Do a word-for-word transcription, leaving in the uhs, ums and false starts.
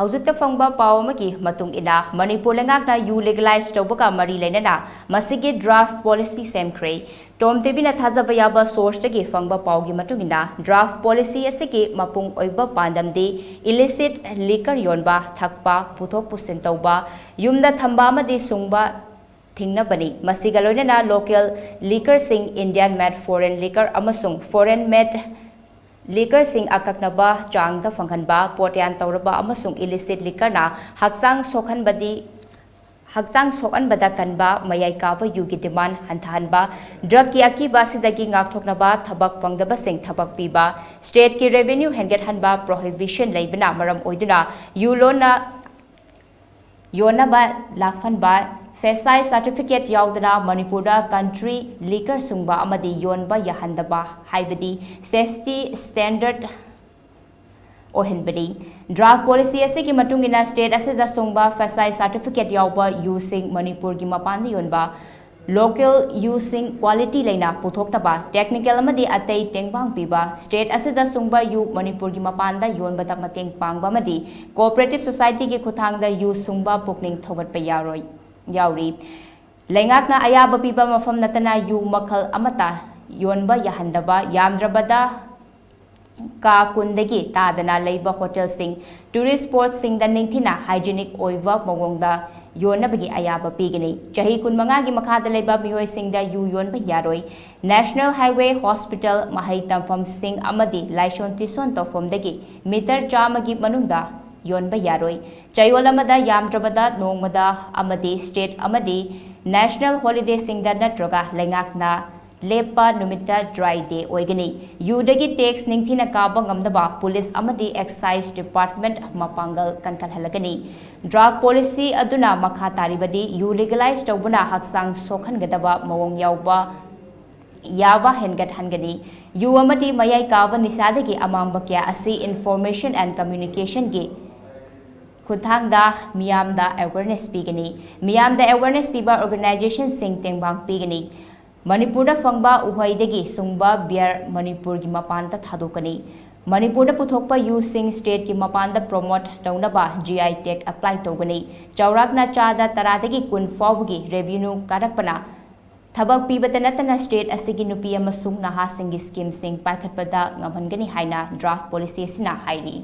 ꯍꯧꯖꯤꯛꯇ ꯐꯪꯕ ꯄꯥꯎ ꯑꯃꯒꯤ ꯃꯇꯨꯡ ꯏꯟꯅ, ꯃꯅꯤꯄꯨꯔ ꯂꯩꯉꯥꯛꯅ ꯌꯨ ꯂꯤꯒꯂꯥꯏꯖ ꯇꯧꯕꯒ ꯃꯔꯤ ꯂꯩꯅꯅ ꯃꯁꯤꯒꯤ ꯗ꯭ꯔꯥꯐ ꯄꯣꯂꯤꯁꯤ ꯁꯦꯝꯈ꯭ꯔꯦ꯫ ꯇꯣꯝ ꯇꯤꯚꯤꯅ ꯊꯥꯖꯕ ꯌꯥꯕ ꯁꯣꯔꯁꯇꯒꯤ ꯐꯪꯕ ꯄꯥꯎꯒꯤ ꯃꯇꯨꯡ ꯏꯟꯅ, ꯗ꯭ꯔꯥꯐ ꯄꯣꯂꯤꯁꯤ ꯑꯁꯤꯒꯤ ꯃꯄꯨꯡ ꯑꯣꯏꯕ ꯄꯥꯟꯗꯝꯗꯤ ꯏꯂꯤꯁꯤꯠ ꯂꯤꯀꯔ ꯌꯣꯟꯕ, ꯊꯛꯄ, ꯄꯨꯊꯣꯛ ꯄꯨꯁꯤꯟ ꯇꯧꯕ, ꯌꯨꯝꯗ ꯊꯝꯕ ꯑꯃꯗꯤ ꯁꯨꯡꯕ ꯊꯤꯡꯅꯕꯅꯤ꯫ ꯃꯁꯤꯒ ꯂꯣꯏꯅꯅ ꯂꯣꯀꯦꯜ ꯂꯤꯀꯔꯁꯤꯡ, ꯏꯟꯗꯤꯌꯥꯟ ꯃꯦꯗ ꯐꯣꯔꯦꯟ ꯂꯤꯀꯔ ꯑꯃꯁꯨꯡ ꯐꯣꯔꯦꯟ ꯃꯦꯗ ꯂꯤꯀꯔꯁꯤꯡ ꯑꯀꯛꯅꯕ ꯆꯥꯡꯗ ꯐꯪꯍꯟꯕ, ꯄꯣꯠꯌꯥꯟ ꯇꯧꯔꯕ ꯑꯃꯁꯨꯡ ꯏꯂꯤꯁꯤꯠ ꯂꯤꯀꯔꯅ ꯍꯛꯆꯥꯡ ꯁꯣꯛꯍꯟꯕꯗꯤ, ꯍꯛꯆꯥꯡ ꯁꯣꯛꯍꯟꯕꯗ ꯀꯟꯕ ꯃꯌꯥꯏ ꯀꯥꯕ ꯌꯨꯒꯤ ꯗꯤꯃꯥꯟ ꯍꯟꯊꯍꯟꯕ, ꯗ꯭ꯔꯒꯀꯤ ꯑꯀꯤꯕ ꯑꯁꯤꯗꯒꯤ ꯉꯥꯛꯊꯣꯛꯅꯕ ꯊꯕꯛ ꯐꯪꯗꯕꯁꯤꯡ ꯊꯕꯛ ꯄꯤꯕ, ꯁ꯭ꯇꯦꯠꯀꯤ ꯔꯦꯚꯦꯅ꯭ꯌꯨ ꯍꯦꯟꯒꯠꯍꯟꯕ, ꯄ꯭ꯔꯣꯍꯤꯕꯤꯁꯟ ꯂꯩꯕꯅ ꯃꯔꯝ ꯑꯣꯏꯗꯨꯅ ꯌꯨ ꯂꯣꯟꯅ ꯌꯣꯟꯅꯕ ꯂꯥꯛꯍꯟꯕ, ꯐꯦꯁꯥꯏ ꯁꯥꯔꯇꯤꯐꯤꯀꯦꯠ ꯌꯥꯎꯗꯅ ꯃꯅꯤꯄꯨꯔꯗ ꯀꯟꯇ꯭ꯔꯤ ꯂꯤꯀꯔ ꯁꯨꯡꯕ ꯑꯃꯗꯤ ꯌꯣꯟꯕ ꯌꯥꯍꯟꯗꯕ ꯍꯥꯏꯕꯗꯤ ꯁꯦꯐꯇꯤ ꯁ꯭ꯇꯦꯟꯗꯔꯗ ꯑꯣꯏꯍꯟꯕꯅꯤ꯫ ꯗ꯭ꯔꯥꯐ ꯄꯣꯂꯤꯁꯤ ꯑꯁꯤꯒꯤ ꯃꯇꯨꯡ ꯏꯟꯅ ꯁ꯭ꯇꯦꯠ ꯑꯁꯤꯗ ꯁꯨꯡꯕ ꯐꯦꯁꯥꯏ ꯁꯥꯔꯇꯤꯐꯤꯀꯦꯠ ꯌꯥꯎꯕ ꯌꯨꯁꯤꯡ ꯃꯅꯤꯄꯨꯔꯒꯤ ꯃꯄꯥꯟꯗ ꯌꯣꯟꯕ, ꯂꯣꯀꯦꯜ ꯌꯨꯁꯤꯡ ꯀ꯭ꯋꯥꯂꯤꯇꯤ ꯂꯩꯅ ꯄꯨꯊꯣꯛꯅꯕ ꯇꯦꯛꯅꯤꯀꯦꯜ ꯑꯃꯗꯤ ꯑꯇꯩ ꯇꯦꯡꯕꯥꯡ ꯄꯤꯕ, ꯁ꯭ꯇꯦꯠ ꯑꯁꯤꯗ ꯁꯨꯡꯕ ꯌꯨ ꯃꯅꯤꯄꯨꯔꯒꯤ ꯃꯄꯥꯟꯗ ꯌꯣꯟꯕꯗ ꯃꯇꯦꯡ ꯄꯥꯡꯕ ꯑꯃꯗꯤ ꯀꯣꯑꯣꯄꯔꯦꯇꯤꯚ ꯁꯣꯁꯥꯏꯇꯤꯒꯤ ꯈꯨꯠꯊꯥꯡꯗ ꯌꯨ ꯁꯨꯡꯕ ꯄꯨꯛꯅꯤꯡ ꯊꯧꯒꯠꯄ ꯌꯥꯔꯣꯏ, ꯌꯥꯎꯔꯤ꯫ ꯂꯩꯉꯥꯛꯅ ꯑꯌꯥꯕ ꯄꯤꯕ ꯃꯐꯝ ꯅꯠꯇꯅ ꯌꯨ ꯃꯈꯜ ꯑꯃꯠꯇ ꯌꯣꯟꯕ ꯌꯥꯍꯟꯗꯕ, ꯌꯥꯝꯗ꯭ꯔꯕꯗ ꯀꯥ ꯀꯨꯟꯗꯒꯤ ꯇꯥꯗꯅ ꯂꯩꯕ ꯍꯣꯇꯦꯜꯁꯤꯡ, ꯇꯨꯔꯤꯁ ꯁ꯭ꯄꯣꯠꯁꯤꯡꯗ ꯅꯤꯡꯊꯤꯅ ꯍꯥꯏꯖꯤꯅꯤꯛ ꯑꯣꯏꯕ ꯃꯑꯣꯡꯗ ꯌꯣꯟꯅꯕꯒꯤ ꯑꯌꯥꯕ ꯄꯤꯒꯅꯤ꯫ ꯆꯍꯤ ꯀꯨꯟꯃꯉꯥꯒꯤ ꯃꯈꯥꯗ ꯂꯩꯕ ꯃꯤꯑꯣꯏꯁꯤꯡꯗ ꯌꯨ ꯌꯣꯟꯕ ꯌꯥꯔꯣꯏ꯫ ꯅꯦꯁꯅꯦꯜ ꯍꯥꯏꯋꯦ, ꯍꯣꯁꯄꯤꯇꯥꯜ, ꯃꯍꯩ ꯇꯝꯐꯝꯁꯤꯡ ꯑꯃꯗꯤ ꯂꯥꯏꯁꯣꯟ ꯇꯤꯁꯣꯟ ꯇꯧꯐꯝꯗꯒꯤ ꯃꯤꯇꯔ ꯆꯥꯝꯃꯒꯤ ꯃꯅꯨꯡꯗ ꯌꯣꯟꯕ ꯌꯥꯔꯣꯏ꯫ ꯆꯌꯣꯜ ꯑꯃꯗ ꯌꯥꯝꯗ꯭ꯔꯕꯗ ꯅꯣꯡꯃꯗ ꯑꯃꯗꯤ ꯁ꯭ꯇꯦꯠ ꯑꯃꯗꯤ ꯅꯦꯁꯅꯦꯜ ꯍꯣꯂꯤꯗꯦꯁꯤꯡꯗ ꯅꯠꯇ꯭ꯔꯒ ꯂꯩꯉꯥꯛꯅ ꯂꯦꯞꯄ ꯅꯨꯃꯤꯠꯇ ꯗ꯭ꯔꯥꯏ ꯗꯦ ꯑꯣꯏꯒꯅꯤ꯫ ꯌꯨꯗꯒꯤ ꯇꯦꯛꯁ ꯅꯤꯡꯊꯤꯅ ꯀꯥꯕ ꯉꯝꯅꯕ ꯄꯨꯂꯤꯁ ꯑꯃꯗꯤ ꯑꯦꯛꯁꯥꯏꯖ ꯗꯤꯄꯥꯔꯠꯃꯦꯟꯠ ꯃꯄꯥꯡꯒꯜ ꯀꯟꯈꯠꯍꯜꯂꯒꯅꯤ꯫ ꯗ꯭ꯔꯥꯐ ꯄꯣꯂꯤꯁꯤ ꯑꯗꯨꯅ ꯃꯈꯥ ꯇꯥꯔꯤꯕꯗꯤ ꯌꯨ ꯂꯤꯒꯂꯥꯏꯖ ꯇꯧꯕꯅ ꯍꯛꯆꯥꯡ ꯁꯣꯛꯍꯟꯒꯗꯕ ꯃꯑꯣꯡ ꯌꯥꯎꯕ ꯌꯥꯕ ꯍꯦꯟꯒꯠꯍꯟꯒꯅꯤ꯫ ꯌꯨ ꯑꯃꯗꯤ ꯃꯌꯥꯏ ꯀꯥꯕ ꯅꯤꯁꯥꯗꯒꯤ ꯑꯃꯥꯡꯕ ꯀꯌꯥ ꯑꯁꯤ ꯏꯟꯐꯣꯔꯃꯦꯁꯟ ꯑꯦꯟ ꯀꯝꯃ꯭ꯌꯨꯅꯤꯀꯦꯁꯟꯒꯤ ꯈꯨꯠꯊꯥꯡꯗ ꯃꯤꯌꯥꯝꯗ ꯑꯦꯋꯦꯔꯅꯦꯁ ꯄꯤꯒꯅꯤ꯫ ꯃꯤꯌꯥꯝꯗ ꯑꯦꯋꯦꯔꯅꯦꯁ ꯄꯤꯕ ꯑꯣꯔꯒꯅꯥꯏꯖꯦꯁꯟꯁꯤꯡ ꯇꯦꯡꯕꯥꯡ ꯄꯤꯒꯅꯤ꯫ ꯃꯅꯤꯄꯨꯔꯗ ꯐꯪꯕ ꯎꯍꯩꯗꯒꯤ ꯁꯨꯡꯕ ꯕꯤꯌꯔ ꯃꯅꯤꯄꯨꯔꯒꯤ ꯃꯄꯥꯟꯗ ꯊꯥꯗꯣꯛꯀꯅꯤ꯫ ꯃꯅꯤꯄꯨꯔꯗ ꯄꯨꯊꯣꯛꯄ ꯌꯨꯁꯤꯡ ꯁ꯭ꯇꯦꯠꯀꯤ ꯃꯄꯥꯟꯗ ꯄ꯭ꯔꯣꯃꯣꯠ ꯇꯧꯅꯕ ꯖꯤ ꯑꯥꯏ ꯇꯦꯒ ꯑꯦꯄ꯭ꯂꯥꯏ ꯇꯧꯒꯅꯤ꯫ ꯆꯥꯎꯔꯥꯛꯅ ꯆꯥꯗ ꯇꯔꯥꯗꯒꯤ ꯀꯨꯟ ꯐꯥꯎꯕꯒꯤ ꯔꯦꯚꯤꯅ꯭ꯌꯨ ꯀꯥꯔꯛꯄꯅ ꯊꯕꯛ ꯄꯤꯕꯇ ꯅꯠꯇꯅ ꯁ꯭ꯇꯦꯠ ꯑꯁꯤꯒꯤ ꯅꯨꯄꯤ ꯑꯃꯁꯨꯡ ꯅꯍꯥꯁꯤꯡꯒꯤ ꯁ꯭ꯀꯤꯝꯁꯤꯡ ꯄꯥꯏꯈꯠꯄꯗ ꯉꯝꯍꯟꯒꯅꯤ ꯍꯥꯏꯅ ꯗ꯭ꯔꯥꯐ ꯄꯣꯂꯤꯁꯤ ꯑꯁꯤꯅ ꯍꯥꯏꯔꯤ꯫